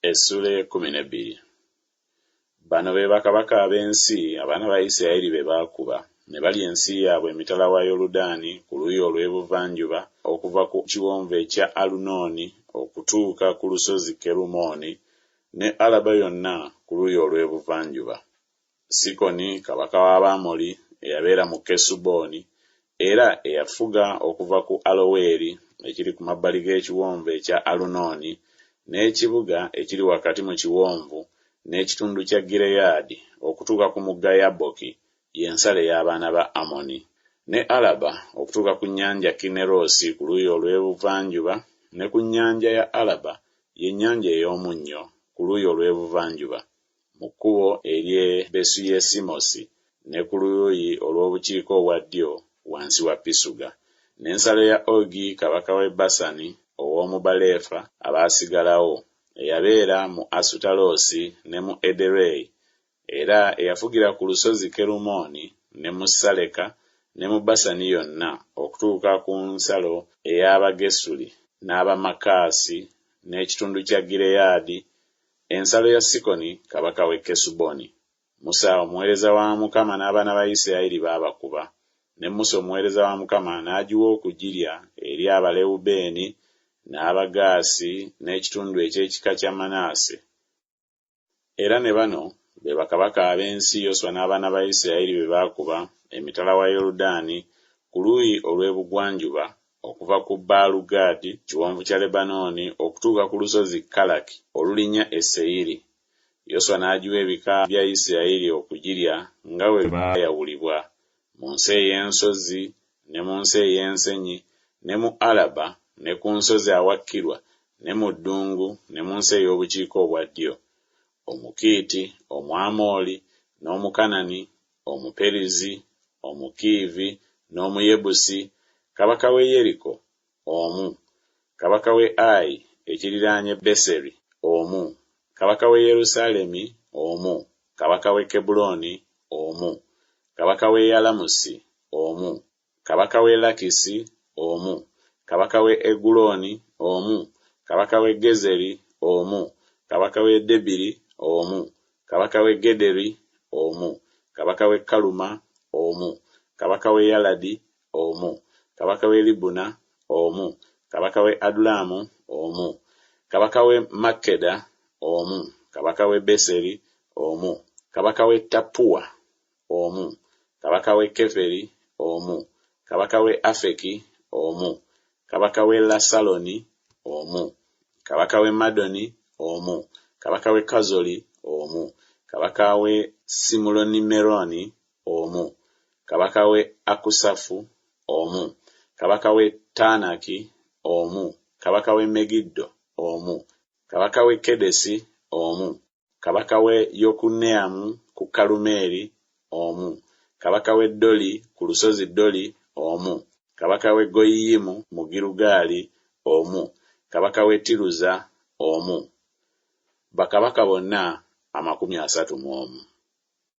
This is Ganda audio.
Essuula ey'ekkumi n'ebbiri. Bano be bakabaka ab'ensi abaana ba Isirayiri be baakuba, ne balya ensi yaabwe emitala wa Yoludaani ku luuyi olw'ebuvanjuba okuva ku kiwonvu ekya Alunooni okutuuka ku lusozi Kerumooni ne Alaba yonna ku luuyi olw'ebuvanjuba. Sikoni kabaka w'Abamoli eyabeera mu Kesuboni, era eyafuga okuva ku Aloweri ekiri ku mabbali g'ekiwonvu ekya Alunooni, n'ekibuga ekiri wakati mu kiwonvu, n'ekitundu kya Gireyaadi okutuuka ku mugga Yaboki, ye nsalo ey'abaana ba Amoni. Ne Alaba okutuuka ku nnyanja Kinneroosi ku luuyi olw'ebuvanjuba, ne ku nnyanja ya Alaba, ye Nnyanja ey'Omunnyo, ku luuyi olw'ebuvanjuba, mu kkubo ery'e Besuyesimosi, ne ku luuyi olw'obukiika obwa ddyo wansi wa Pisuga. N'ensalo ya Ogi kabaka w'e Basani ow'omu Balefa abaasigalawo, eyabeera mu Asutaloosi ne mu Ederei, era eyafugira ku lusozi Kerumooni ne mu Saleka ne mu Basani yonna okutuuka ku nsalo ey'Abagesuli n'Abamaakasi n'ekitundu kya Gireyaadi, ensalo ya Sikoni kabaka w'e Kesuboni. Musa omuweereza wa Mukama n'abaana ba Isirayiri baabakuba, ne Musa omuweereza wa Mukama n'agiwa okugirya eri Abalewubeeni n'Abagaasi n'ekitundu eky'ekika kya Manase. Era ne bano be bakabaka ab'ensi Yoswa n'abaana ba Isirayiri be baakuba emitala wa Yoludaani ku luuyi olw'ebugwanjuba, okuva ku Baalugaadi, kiwonvu kya Lebanooni, okutuuka ku lusozi Kalaki olulinnya e Seyiri. Yoswa n'agiwa ebika bya Isirayiri okugirya nga bwe baayawulibwa, mu nsi ey'ensozi, ne mu nsi ey'ensenyi, ne mu Alaba, ne ku nsozi awakkirwa, ne mu ddungu, ne mu nsi ey'obukiika obwa ddyo. Omukiiti, Omwamoli, n'Omukanani, Omuperizi, Omukiivi, n'Omuyebusi, kabaka w'e Yeriko omu, kabaka w'e Ayi ekiriraanye Beseri omu, kabaka w'e Yerusaalemi omu, kabaka w'e Kebbulooni omu, kabaka w'e Yalamusi omu, kabaka w'e Lakisi omu, kabaka w'e Egulooni omu, kabaka w'e Gezeri omu, kabaka w'e Debiri omu, kabaka w'e Gederi omu, kabaka w'e Kaluma omu, kabaka w'e Yaladi omu, kabaka w'e Libuna omu, kabaka w'e Adulamu omu, kabaka w'e Makkeda omu, kabaka w'e Beseri omu, kabaka w'e Tappuwa omu, kabaka w'e Keferi omu, kabaka w'e Afeki omu, kabaka w'e Lasaloni omu, kabaka w'e Madoni omu, kabaka w'e Kazoli omu, kabaka w'e Simulonimeroni omu, kabaka w'e Akusafu omu, kabaka w'e Taanaki omu, kabaka w'e Megiddo omu, kabaka w'e Kedesi omu, kabaka w'e Yokuneamu ku Kalumeeri omu, kabaka w'e Doli ku lusozi Doli omu, kabaka w'e Goyiyimu mu Girugaali omu, kabaka w'e Tiruza omu. Bakabaka bonna 31.